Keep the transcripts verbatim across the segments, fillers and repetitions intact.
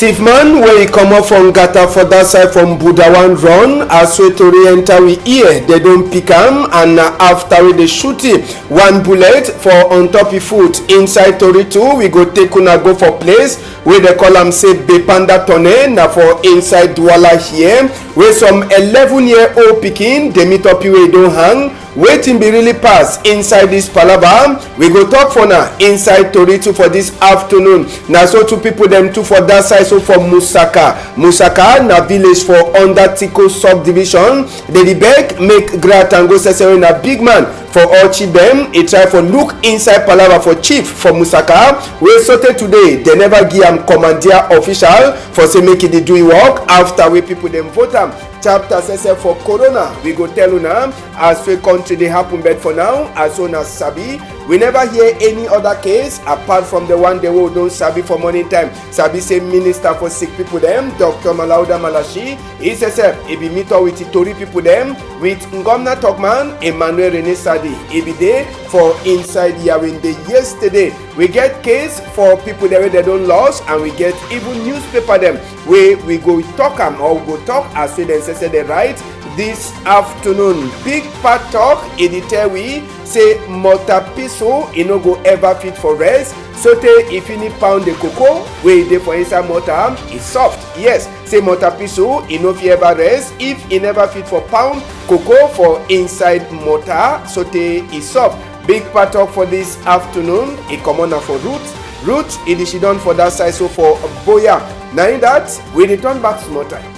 Thief man wey e comot for Ngata for that side from Buda wan run, as wey tori enter we ear, dem don pick am, and na after wey dey shoot him one bullet for on top e foot. Inside tori too, we go take una go for place wey dem call am say Bepanda Tone, na for inside Douala here, wey some eleven year old pikin dey meet up wey e don hang. Wetin be really pass inside this palava? We go talk for na inside tori too for this afternoon. Na so two people dem too for that side, so for Musaka. Musaka na village for under Tiko subdivision. Dey dey beg make Gratango Sese wey na big man for all chibem, e try for look inside palava for chief for Musaka, wey sotey today dem never give am commandeer official for say make e dey do e work after wey people dem vote am. Chapter sef for corona, we go tell una as wey country dey happen, but for now, as una sabi, we never hear any other case apart from the one dey wey we don sabi for morning time. Sabi say minister for sick people dem, Doctor Malauda Malashi, e sef e be meet up with the tori people dem, with Ngomna Tokman, Emmanuel Rene Sadi, e be dey for inside Yawunde yesterday. We get case for people dem wey dem don lost, and we get even newspaper dem wey we go talk am or we go talk as wey dem say say dem write this afternoon. Big Pat Talk, e dey tell we say mortar pistol, e no go ever fit for rest. Sotey e finish pound the cocoa wey e dey for inside mortar, e soft. Yes, say mortar pistol, e no fit ever rest if e never fit for pound cocoa for inside mortar, sotey e soft. Big Pat Talk for this afternoon, e comot na for Ruth. Ruth, e dey sidon for that side, so for Boya. Na in that, we dey turn back small time.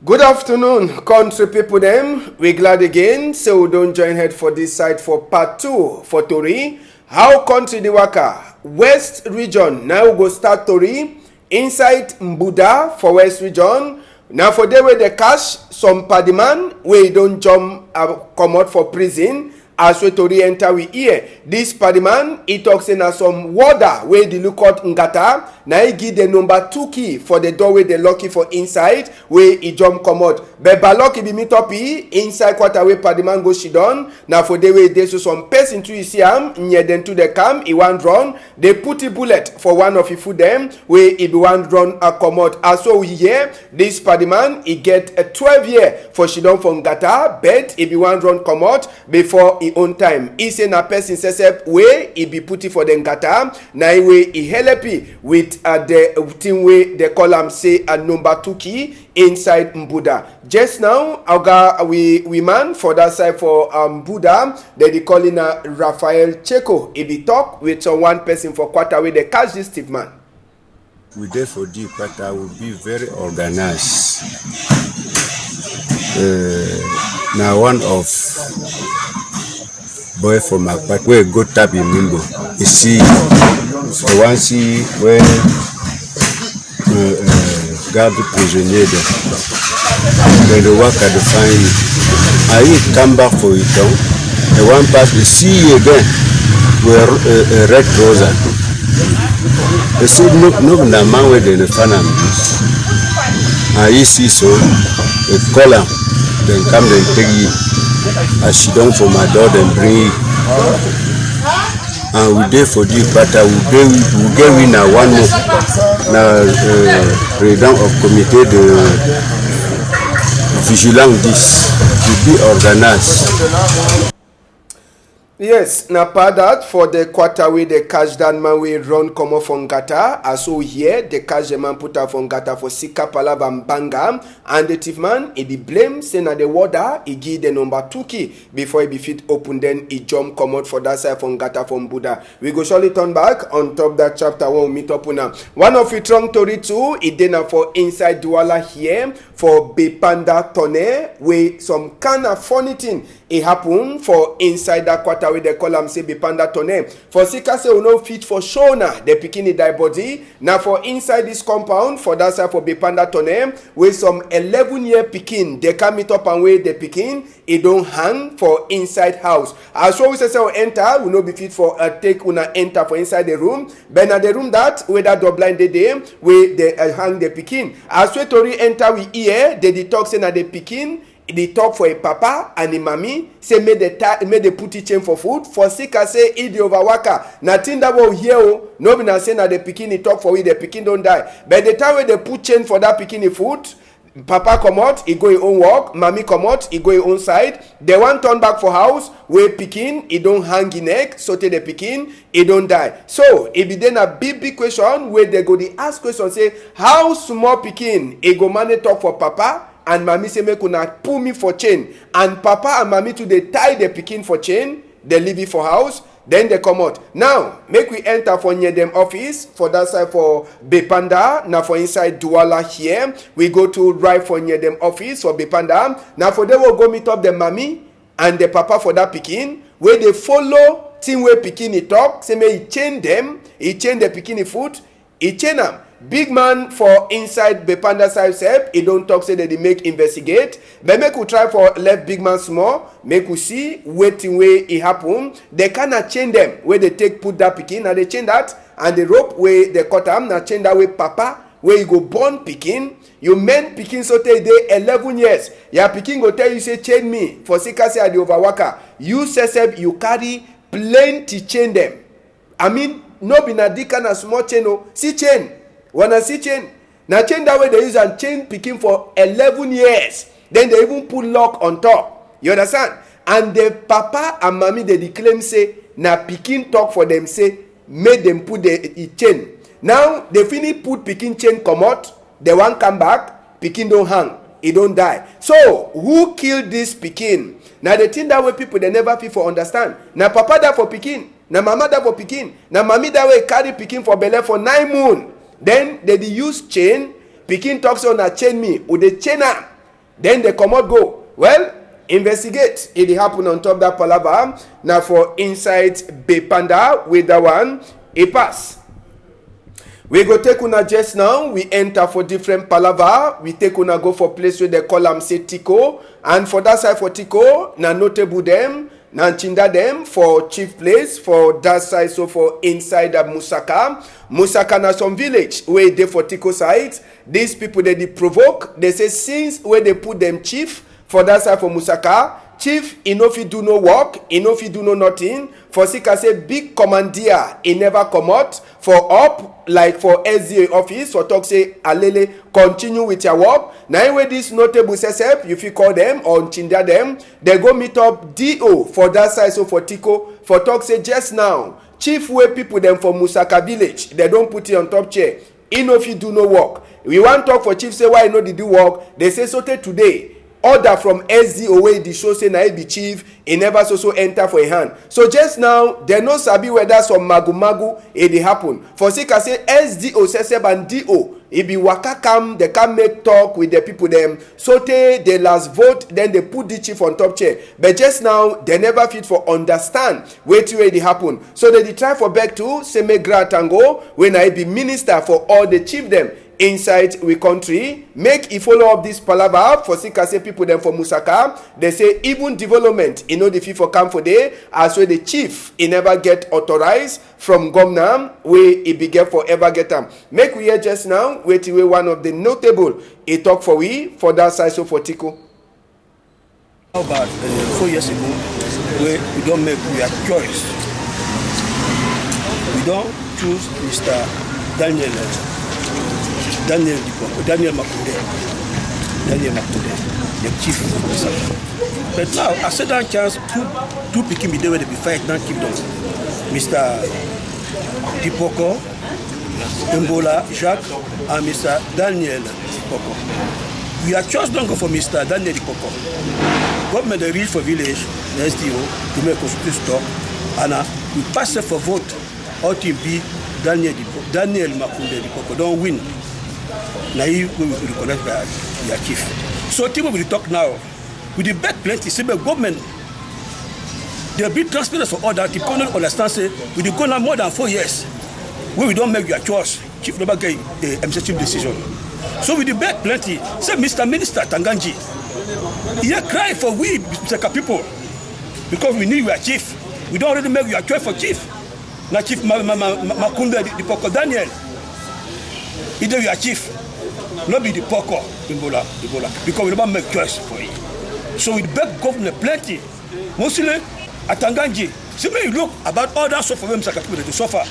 Good afternoon, country people dem. We glad again say we don join head for this side for part two for tori. How country dey waka? West region, na we go start tori. Inside Mbuda for West region, na for there wey dey catch some padiman wey don jump, uh, comot for prison. As wey tori enter we ear, this padiman, e talk say na some warder wey dey look out Ngata, na e give the number two key for the door wey dey lock e for inside, wey e jump comot. But Balok e be meet up e inside quarter wey padiman go sidon. Na for there wey e dey, so some person too, you see am, near dem too dey come, e wan run. Dey put e bullet for one of e foot dem, wey e be wan run, uh, comot. As so we hear, this padiman, e get, uh, twelve year for sidon for Ngata, but e be wan run comot before e own time. E say na person sef wey e be put e for the Ngata, na e wey e help e with, uh, the thing wey dey call am say, uh, number two key inside Mbuda. Just now, oga, we, we man for that side for, um, Mbuda, dem dey call e na Raphael Cheko. E be talk with some one person for quarter wey dey catch this thief man. We dey for the quarter, we be very organized. Uh, na one of boy from Akpat wey go tap e mimbo. E see, e wan see where, uh, uh, guard prisonnier dem. Dem dey waka dey find e. And e come back for e town. E wan pass, e see e again with a, a red trouser. E say no, no be na man wey dem dey find am this. And e see so, e call am. Dem come, dem take e. As e sidon for my door, dem bring e. And we dey for the quarter, we dey, we get we na one more. Na, uh, president of comité de vigilance this. We be organized. Yes, na part that for the quarter wey dey catch that man wey run comot for Ngata. As we hear, dey catch the man, put am for Ngata for Sika Palava Mbanga, and the thief man, e dey blame say na the warder e give the number two key before e be fit open, then e jump comot for that side for Ngata for Mbuda. We go surely turn back on top that chapter when we meet up una. One of e strong tori too, e dey na for inside Douala here for Bepanda Tone, wey some kind of funny thing e happen for inside that quarter wey dey call am say Bepanda Tone. For Sika say we no fit for show una the pikin e die body. Na for inside this compound for that side for Bepanda Tone, wey some eleven year pikin dey come meet up am, wey the pikin e don hang for inside house. As we say say we enter, we no be fit for, uh, take una enter for inside the room. But na the room that wey that door blind dey dey, wey dey, uh, hang the pikin. As wey tori enter we ear, dey dey talk say na the pikin dey talk for yi papa and yi mami, say make dey tie, make dey put yi chain for foot, for sake a say e dey over waka. Na thing that wey we hear o, no be na say na the pikin e talk for we, the pikin don die. But the time wey dey put chain for that pikin e foot, papa comot, e go yi own work, mami comot, e go yi own side. Dey wan turn back for house, wey pikin e don hang yi neck, sotey the pikin e don die. So, e be dey na big, big question wey dey go dey ask question say, how small pikin e go manage talk for papa and mami say make una pull me for chain, and papa and mami too dey tie the pikin for chain, dey leave yi for house, then dey comot. Now, make we enter for near dem office for that side for Bepanda, na for inside Douala here. We go to right for near dem office for Bepanda. Na for there we go meet up the mami and the papa for that pikin, wey dey follow thing wey pikin e talk, say make e chain dem, e chain the pikin e foot, e chain am. Big man for inside Bepanda side sef, e don talk say dem dey make investigate. But make we try for left big man small, make we see wetin wey e happen. The kind of chain dem wey dey take put that pikin, na the chain that, and the rope wey dey cut am, na chain that wey papa wey e go born pikin. You men pikin sotey e dey eleven years, your pikin go tell you say, chain me, for sake a say I dey over waka. You sef sef, you carry plenty chain dem. I mean, no be na this kind of small chain o. See chain. Wuna see chain. Na chain that wey dey use am chain pikin for eleven years. Then dey even put lock on top. You understand? And the papa and mami dey dey claim say na pikin talk for dem say make dem put the e chain. Now, dey finish put pikin chain comot, dey wan come back, pikin don hang, e don die. So, who kill this pikin? Na the thing that wey people dey never fit for understand. Na papa die for pikin, na mama die for pikin, na mami die wey carry pikin for belle for nine months. Then dey dey use chain, pikin talk say, wuna chain me, we dey chain am. Then dey comot go. Well, investigate e dey happen on top that palava, na for inside Bepanda wey that one e pass. We go take una just now, we enter for different palava, we take una go for place wey dey call am say Tiko, and for that side for Tiko, na notable dem, na Ntinda dem for chief place for that side, so for inside of Musaka. Musaka na some village wey dey for Tiko side. These people dey dey provoke, dey say since wey dey put dem chief for that side for Musaka, chief e no fit do no work, e no fit do no nothing. For sake a say big commandeer e never comot for up, like for S D A office, for talk say, alele, continue with your work. Na im wey this notable sef sef, you fit call dem or Ntinda dem, dey go meet up D O for that side, so for Tiko, for talk say just now, chief wey people dem for Musaka village, dey don put yi on top chair. E no fit do no work. We wan talk for chief say why e no dey do work. Dey say sotey today, order from S D O wey dey show say na e be chief, e never so so enter for e hand. So just now, dey no sabi whether some magu magu e dey happen. For sake a say S D O sef sef and D O, e be waka come, dey come make talk with the people dem. Sotey dey last vote, then dey put the chief on top chair. But just now, dey never fit for understand wetin wey dey happen. So dey dey try for beg too, say make Gra Tango, wey na e be minister for all the chief dem inside we country, make e follow up this palava for sake a say people dem for Musaka, dey say even development e no dey fit for come for there, as wey the chief e never get authorize from governor wey e be get for ever get am. Make we hear just now wetin wey one of the notable e talk for we for that side, so for Tiko. About uh, four years ago, wey we don make we a choice. We don choose Mister Daniel, uh, Daniel Dikon, Daniel Makunde, Daniel Makunde, the chief officer. But now, I say that chance, two two pikin be dey wey dey be fight now, keep them. Mister Dipoko, Mbola Jacques and Mister Daniel Dipoko. We a choice don go for Mister Daniel Dipoko. Government dey reach for village, the S D O, to make consultation talk, and uh, we pass it for vote. All thing be Daniel Dipoko, Daniel Makunde Dipoko don win. Na he wey we recognize by their chief. So thing wey we dey talk now, we dey beg plenty, say make government dey be transparent for all that. People no understand say we dey go now more than four years wey we don make their choice. Chief never get the administrative decision. So we dey beg plenty. Say Mister Minister Tanganji, e dey cry for we Musaka people because we need your chief. We don already make your choice for chief. Na chief ma ma ma ma Makunde Dipoko Daniel. E dey your chief. No be Dipoko Mbola Mbola because we never make choice for him. So we beg government plenty, mostly Atanganji, say make you look about all that suffer wey Musaka people dey suffer.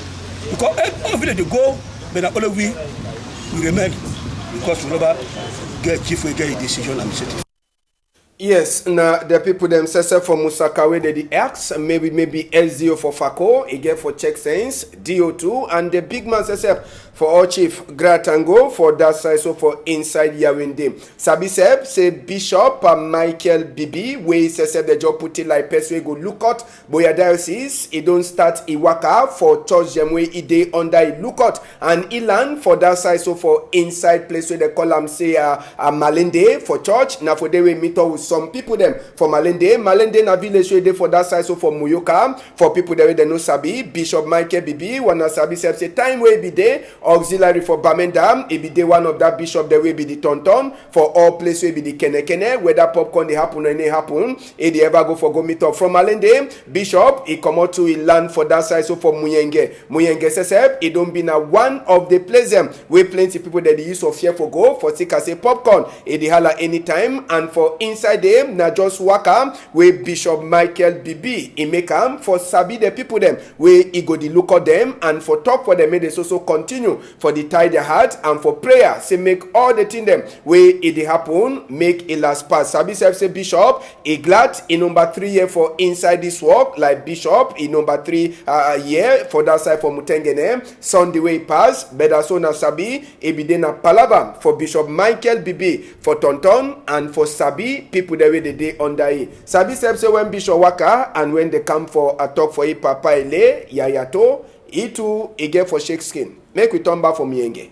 Because eh, all village dey go, but na only we, we remain because we never get chief wey get a decision and initiative. Yes, na the people dem sef sef for Musaka wey dey dey ask, maybe, maybe S D O for Fako, e get for check sense, D O two, and the big man sef sef for all chief, Gratango, for that side, so for inside Yawende. Sabi sef say Bishop, uh, Michael Bibi, wey sef sef dey just put it like person wey go look out Boya Diocese, e don start e waka for church dem wey e dey under e lookout, and e land for that side so for inside place wey dem call am say, uh, uh, Malende for church. Na for there wey meet up with some people dem for Malende. Malende na village wey dey for that side so for Muyoka. For people dem wey dem no sabi, Bishop Michael Bibi, una sabi sef say time wey e be dey auxiliary for Bamenda, e be dey one of that bishop dem wey be the tonton for all place wey be the kene kene, whether popcorn dey happen or e no happen, e dey ever go for go meet up. From Malende, Bishop, e comot to e land for that side so for Muyenge. Muyenge sef sef, e don be na one of the place dem wey plenty people dem dey use for fear for go, for think am say popcorn, e dey hala anytime, and for inside there, na just waka wey Bishop Michael Bibi, e make am for sabi the people dem wey e go dey look out dem and for talk for dem make dem so so continue for dey tie their heart and for prayer, say make all the thing dem wey e dey happen, make e last pass. Sabi sef say Bishop, e glad, e number three year for inside this work, like Bishop, e number three, uh, year for that side for Mutengene, Sunday wey e pass, but as una sabi, e be dey na palava for Bishop Michael Bibi for tonton and for sabi people dem wey dey dey under e. Sabi sef say when Bishop waka and when dem come for a talk for e papa e lay, Yayato, e too, e get for shake skin. Make we turn back for Muyenge.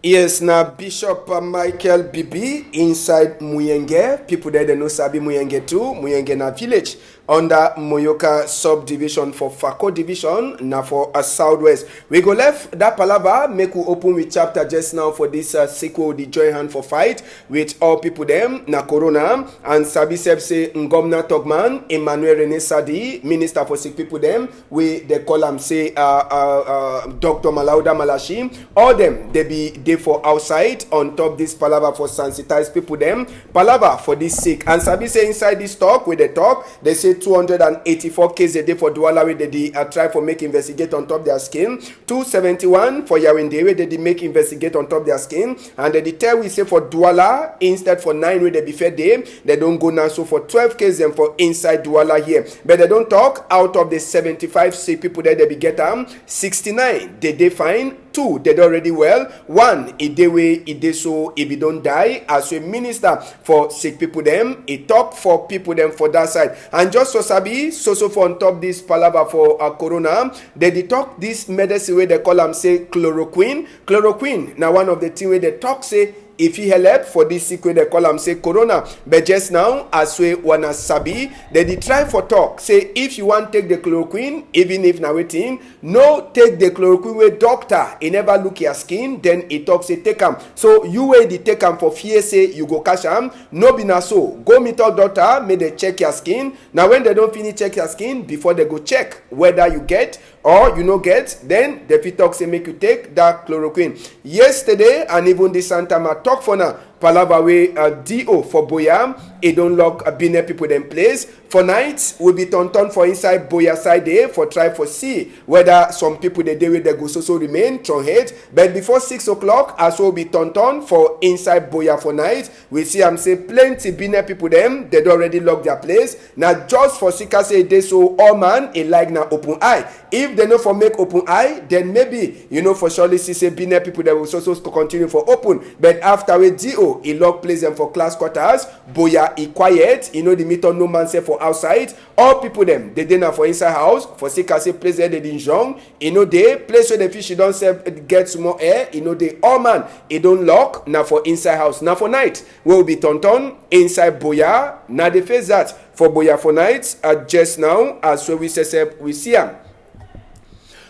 Yes, na Bishop, uh, Michael Bibi inside Muyenge. People there, dem no sabi Muyenge too. Muyenge na village under Muyoka subdivision for Fako division, na for, uh, southwest. We go left that palava, make we open with chapter just now for this, uh, sick wey we dey join hand for fight with all people dem, na corona. And sabi sef say Ngomna Togman, Emmanuel Rene Sadi, minister for sick people dem, wey dem call am say, uh, uh, uh, Doctor Malauda Malashi, all dem, dem be dey for outside on top this palava for sensitize people dem. Palava for this sick. And sabi say inside this talk wey dem talk, dem say two hundred and eighty-four cases dey for Douala wey dem dey, uh, try for make investigate on top their skin. Two seventy-one for Yawende wey dem dey make investigate on top their skin. And dem dey tell we say for Douala, instead for nine wey dem be fair dey, dem don go now so for twelve cases dem for inside Douala here. But dem don talk, out of the seventy-five sick people dem, dem be get am, sixty-nine dem dey fine, two dem don already well, one e dey wey e dey so e be don die, as wey minister for sick people dem, e talk for people dem for that side. And just for sabi, so so for on top this palava for, uh, corona, dem dey talk this medicine wey dem call am say chloroquine. Chloroquine na one of the thing wey dem talk say e fit help for this sick wey dem call am say corona. But just now, as wey una sabi, dem dey try for talk say if you wan take the chloroquine, even if na wetin, no take the chloroquine wey doctor e never look your skin, then e talk say take am. So you wey dey take am for fear say you go catch am, no be na so. Go meet up doctor, make dem check your skin. Na when dem don finish check your skin before dem go check whether you get or you no get, then dem fit talk say make you take that chloroquine. Yesterday and even this Santa Ma talk for now, palava wey, uh, D O for Boya, e don lock, uh, Benin people dem place. For night, we be turn turn for inside Boya side dey for try for see whether some people dey dey wey dem go so so remain tron head. But before six o'clock, as we be turn turn for inside Boya for night, we see am say plenty Benin people dem, dem don already lock their place. Na just for sika say e dey so, all man e like na open eye. If dem no for make open eye, then maybe you no for surely see say Benin people dem will so so continue for open. But after wey D O E lock place dem for class quarters. Boya e quiet, e no dey meet up no man sef for outside. All people dem dey dey na for inside house. For sake as say place dem dey dey strong, e no dey place wey dem fit sidon sef get small air, e no dey. All man e don lock, na for inside house. Na for night wey we be turn turn inside Boya. Na dey face that for Boya for night, uh, just now, as wey we sef sef we see am.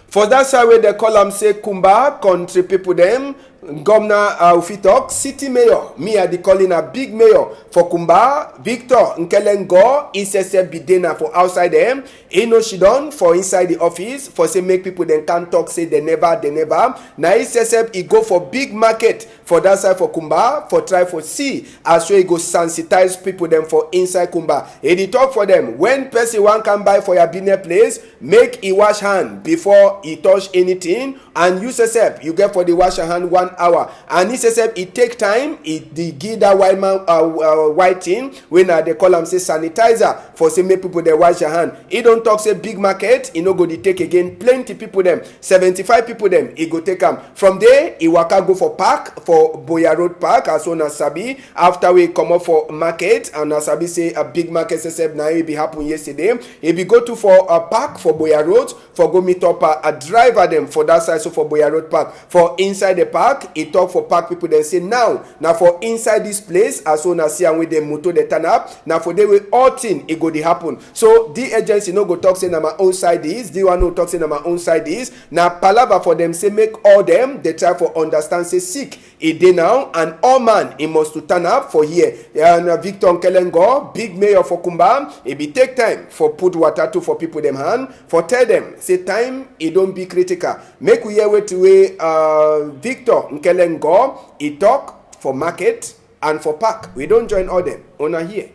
For that side wey dem call am say Kumba, country people dem, governor, uh, we fit talk, city mayor, me I dey call yi na big mayor for Kumba, Victor Nkelengo, e sef sef be dey na for outside dem. E no sidon for inside the office for say make people dem come talk say dem never, dem never. Na e sef sef e go for big market for that side for Kumba for try for see as wey e go sensitize people dem for inside Kumba. E dey talk for dem, when person wan come buy for your business place, make e wash hand before e touch anything, and you sef sef you get for dey wash your hand one hour, and e sef sef e take time, e dey give that white man, uh, uh, white thing wey na dey call am say sanitizer, for say make people dem wash their hand. E don talk say big market e no go dey take again. Plenty people dem, seventy-five people dem, e go take am. From there e waka go for park, for Boya Road Park, as una sabi. After wey e comot for market, and una sabi say a big market sef sef na e be happen yesterday. E be go to for a park for Boya Road for go meet up a, a driver dem for that side so for Boya Road Park. For inside the park, e talk for park people dem say now na for inside this place, as una see am wey dem motor dey turn up, na for there wey all thing e go dey happen. So the agency no go talk say na my own side this, the one no talk say na my own side this. Na palava for dem say make all dem dey try for understand say sick e dey now, and all man e must to turn up for here. And, uh, Victor Nkelengo, big mayor for Kumba, e be take time for put water too for people dem hand, for tell dem say time e don be critical. Make we hear wetin wey, uh, Victor Nkelengo e talk for market and for park. We don join all dem. Una hear.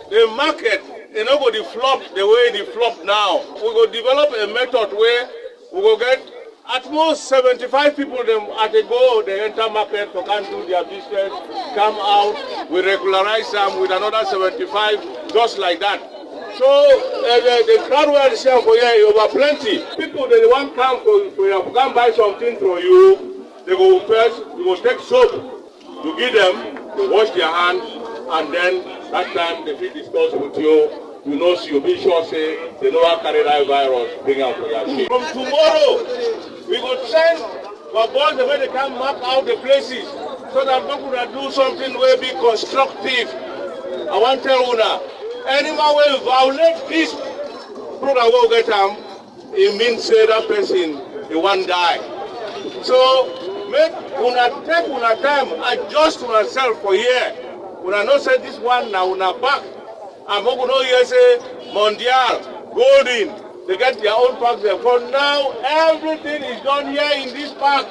The market e no go dey flop the way e dey flop now. We go develop a method wey we go get at most seventy-five people dem at a go, dey enter market for come do their business, come out, we regularize am with another seventy-five, just like that. So, eh, the, the crowd wey I dey see am for here, e over plenty. People dey wan come for, for here, come buy something from you. Dey go first, you go take soap, you give dem, dey wash their hand, and then that time dey fit discuss with you. You know, you be sure say dey no wan carry that virus bring am for your ship. From tomorrow, we go send our boys dem wey dey come mark out the places so that make una do something wey be constructive. I wan tell una, any man wey violate this program wey we get am, e mean say that person e wan die. So make una take una time, adjust una self for here. Una know say this one na una park. And make una no hear say Mondial, Golden, dey get their own park dem. For now, everything is done here in this park.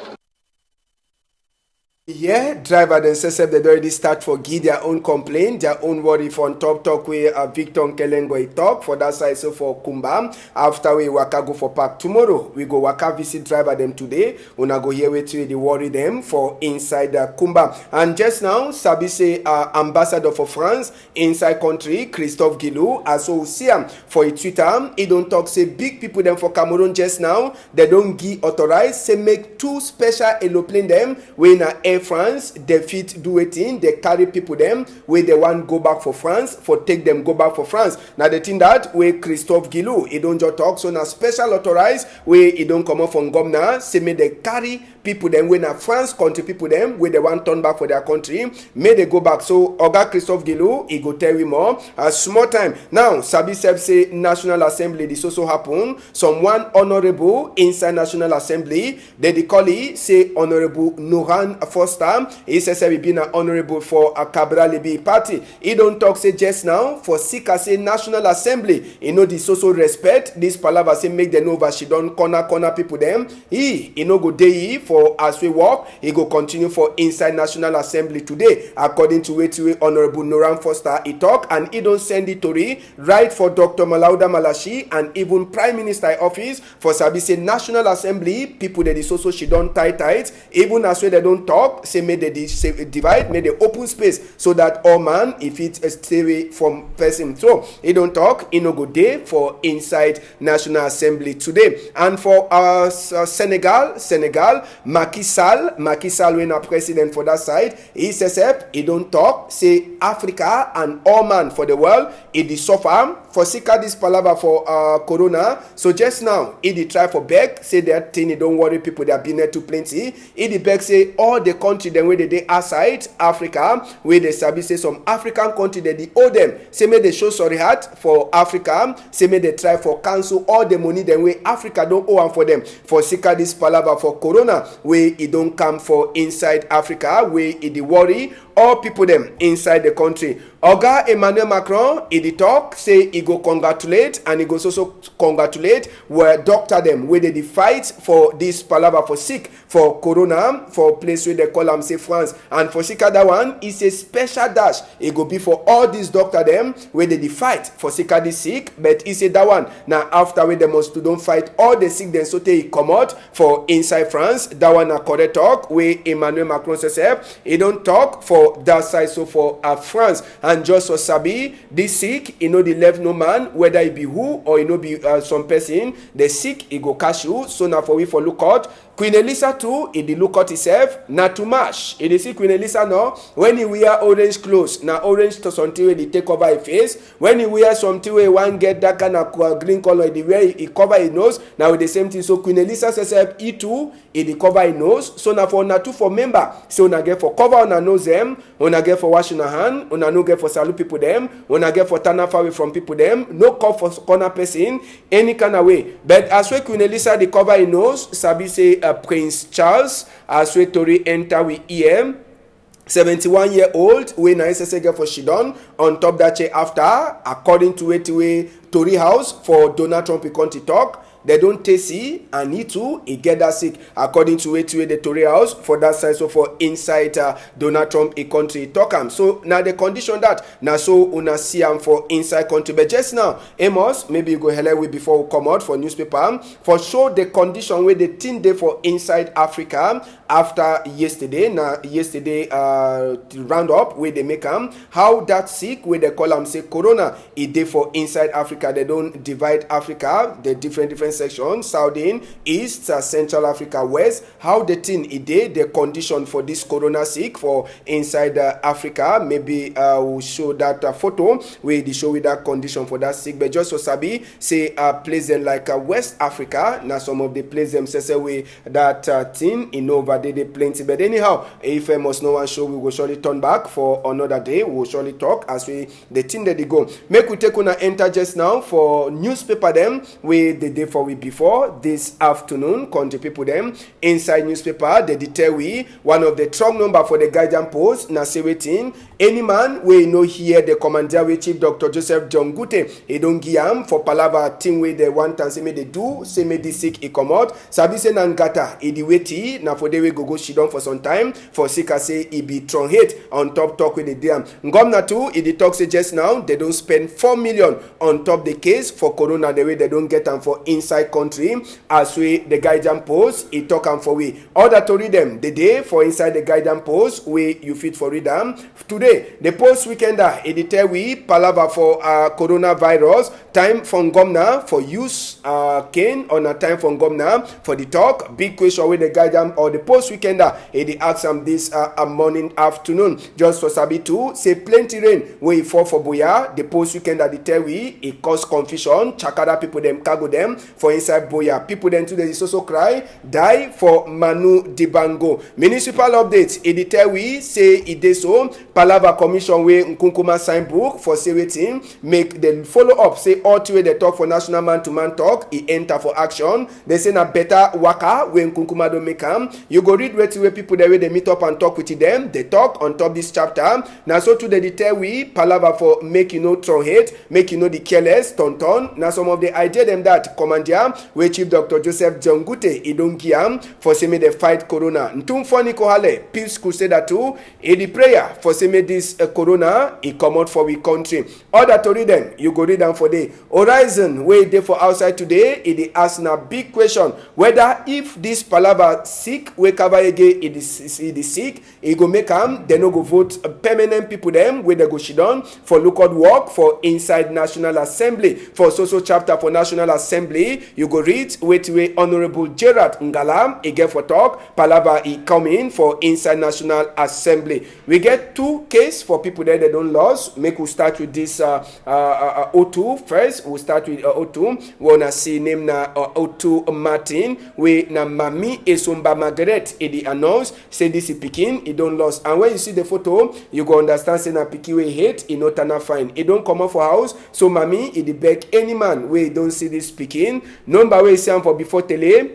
Yeah, driver dem sef sef dey don already start for give their own complaint, their own worry for on top talk wey, uh, Victor Nkelengo e talk for that side so for Kumba. After we waka go for park tomorrow, we go waka visit driver dem today. Una go hear wetin dey worry dem for inside, uh, Kumba. And just now, sabi say, uh, ambassador for France inside country, Christophe Guilou, as we see am for e Twitter, e don talk say big people dem for Cameroon just now, dem don give authorize say make two special aeroplane dem wey na Air France, dem fit do wetin, dem carry people dem wey dem wan go back for France, for take dem go back for France. Na the thing that wey Christophe Guilou e don just talk, so na special authorize wey e don comot from governor say make dem carry people dem wey na France country people dem wey dem wan turn back for their country, make dem go back. So Oga Christophe Guilou e go tell we more. A small time now, sabi sef say National Assembly dey so so happen. Some one honourable inside National Assembly, dem dey call e say Honourable Noran Foster. E sef sef e be na honourable for, uh, Cabral Libii party. E don talk say just now for sake as say National Assembly e no dey so so respect this palava say make dem no over sidon corner corner people dem. E, e no go dey e for as we work. E go continue for inside National Assembly today, according to wetin wey Honourable Noran Foster e talk, and e don send the tori right for Doctor Malauda Malashi and even Prime Minister office for sabi say National Assembly people dem dey so so sidon tight tight. Even as wey dem don talk say make dem di-, say divide, make dem open space so that all man e fit, eh, stay away from person. So e don talk e no go dey for inside National Assembly today. And for, uh, S-, uh, Senegal, Senegal, Macky Sall, Macky Sall wey na president for that side, e sef sef, e don talk say Africa and all man for the world, e dey suffer for sika this palava for uh, corona. So just now, e dey try for beg say that thing e don worry people their business too plenty. E dey beg say all the country dem wey dey dey outside Africa, wey dey sabi say some African country dem dey owe dem, say make dey show sorry heart for Africa, say make dey try for cancel all the money dem wey Africa don owe am for dem for sika this palava for corona wey e don come for inside Africa, wey e dey worry all people dem inside the country. Oga Emmanuel Macron, e dey talk say e go congratulate and e go so so congratulate were doctor dem wey dey dey fight for this palava for sick for corona for place wey dey call am say France. And for sika that one, e say special dash e go be for all these doctor dem wey dey dey fight for sika this sick. But e say that one na after wey dem must to don fight all the sick dem sotey e comot for inside France. That one na correct talk wey Emmanuel Macron sef sef e don talk for that side so for uh, France. And just for sabi, this sick e no dey left no man, whether e be who or e no be uh, some person. The sick e go catch you. So na for we for look out. Queen Elisa too, e dey look out himself. Na too much. E dey see Queen Elisa now. When e wear orange clothes, na orange to something wey dey take cover e face. When e wear something wey wan get that kind of uh, green color, e dey wear e cover e nose. Na with the same thing. So Queen Elisa sef sef, e too, e dey cover e nose. So na for una too for member say una get for cover una nose dem, una get for wash una hand, una no get for salute people dem, una get for tana far away from people dem, no call for corner person any kind of way. But as wey Queen Elisa dey cover e nose, sabi say uh, Prince Charles, as wey tori enter we ear, seventy-one year old wey na S S A get for shidon on top that chair after, according to wetin wey tori house for Donald Trump e country talk. Dem don test e and e too e get that sick, according to wetin wey the tori house for that side so for inside uh, Donald Trump e country talk am. So na the condition that na so una see am for inside country. But just now, Amos, maybe you go help we before we come out for newspaper for show the condition wey the thing dey for inside Africa after yesterday. Na yesterday uh, roundup wey dey make am how that sick wey dey call am say corona e dey for inside Africa. Dem don divide Africa the different different sections: southern, east, uh, central Africa, west. How the thing e dey, the condition for this corona sick for inside uh, Africa. Maybe uh, we show that uh, photo wey dey show we that condition for that sick. But just for sabi say uh, place dem like uh, West Africa na some of the place dem sef sef wey that uh, thing e no over dey dey plenty. But anyhow, if Amos no wan show, we go surely turn back for another day. We go surely talk as we the thing that dey go. Make we take una enter just now for newspaper dem wey dey dey for we before this afternoon. Country people dem, inside newspaper, dem dey tell we one of the strong number for the Guardian Post na say wetin, any man wey no hear the commandeer wey Chief Doctor Joseph John Gute e don give am for palava thing wey dem want am say make dey do, say make this sick e comot. Sabi say na ngata e dey wait e, na for dey wey go go shidon for some time for sika say e be strong head on top talk wey dey dey am. Ngomna too e dey talk say just now dem don spend four million on top the case for corona, the way dem don get am for inside country. As wey the Guardian Post e talk am for we. Other tori dem dey dey for inside the Guardian Post wey you fit for read am. Today, the Post Weekender e dey tell we palava for uh, coronavirus. Time for ngomna for use uh, cane or na time for ngomna for the talk. Big question wey the Guardian or the Post Weekender e dey ask am this uh, uh, morning afternoon. Just for sabi too say plenty rain wey e fall for Buea, the Post Weekender dey tell we e cause confusion. Chakada people dem, cargo dem for inside Buea. People dem too dey so so cry die for Manu Dibango. Municipal update e dey tell we say e dey so. Palava commission wey Nkunkuma sign book for say wetin, make dem follow up say all thing wey dem talk for national man to man talk e enter for action. Dem say na better waka wey Nkunkuma don make am. You go read wetin wey people dem wey dey meet up and talk with dem dey talk on top this chapter. Na so too dem dey tell we palava for make you no throw head, make you no dey careless turn turn. Na some of the idea dem that commandeer wey Chief Doctor Joseph John Gute e don give am for say make dem fight corona. Ntumfoni Kohale, peace crusader too, e dey prayer for say make this uh, corona e comot for we country. Other tori dem you go read am for there. Horizon wey dey for outside today e dey ask na big question whether if this palava sick wey Kabayege, e dey s-, e dey sick, e go make am, dem no go vote permanent people dem wey dem go shidon for look out work for inside National Assembly. For so so chapter for National Assembly, you go read wetin wey Honourable Gerard Ngala e get for talk, palava e come in for inside National Assembly. We get two case for people dem, dem don lost. Make we start with this, uh, uh, uh, uh, O two first. We start with, uh, O two. We wanna see name na, uh, O two Martin, wey na Mami Esomba Margaret, e dey announce say this e pikin, e don lost. And when you see the photo, you go understand say na pikin wey hate, e no tana fine. E don comot for house, so Mami, e dey beg any man wey don see this pikin. Number wey you see am for before tele,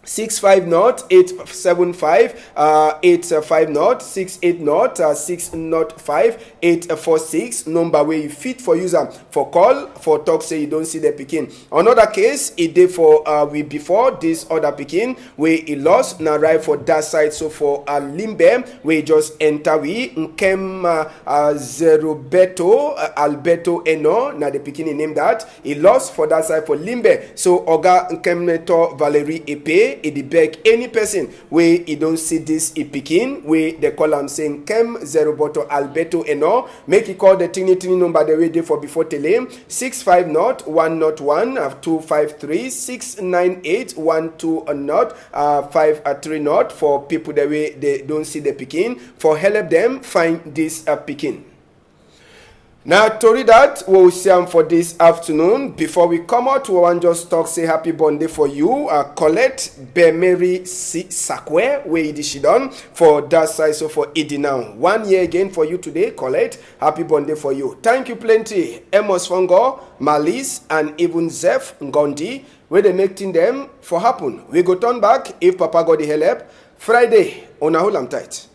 six five nought eight seven five, uh, eight five nought, six eight nought, uh, six nought five, eight four six, number wey you fit for use am for call, for talk say you don see the pikin. Another case, e dey for, uh, we before this other pikin wey e lost, na right for that side, so for, uh, Limbe, wey just enter we, Nkem, uh, uh, Zeroberto, uh, Alberto Eno, na the pikin e name that. E lost for that side for Limbe. So Oga Nkemneto Valerie Epe, e dey beg any person wey e don see this e pikin, wey dem call am say Nkem Zeroboto Alberto Eno, make e call the tini tini number dem wey dey for before tele, six five nought one nought one, uh, two five three, six nine eight one two nought, uh, five three nought, for people dem wey dem don see the pikin, for help dem find this, uh, pikin. Na tori that we will see am for this afternoon. Before we come out, we wan just talk say happy birthday for you, uh, Colette Bemeri Si-, Sakwe, wey e dey shidon for that side, so for Idi now. One year again for you today, Colette. Happy birthday for you. Thank you plenty, Amos Fongo, Malis, and even Zeph Ngondi, wey dey make thing dem for happen. We go turn back if Papa God dey help. Friday, una hold am tight.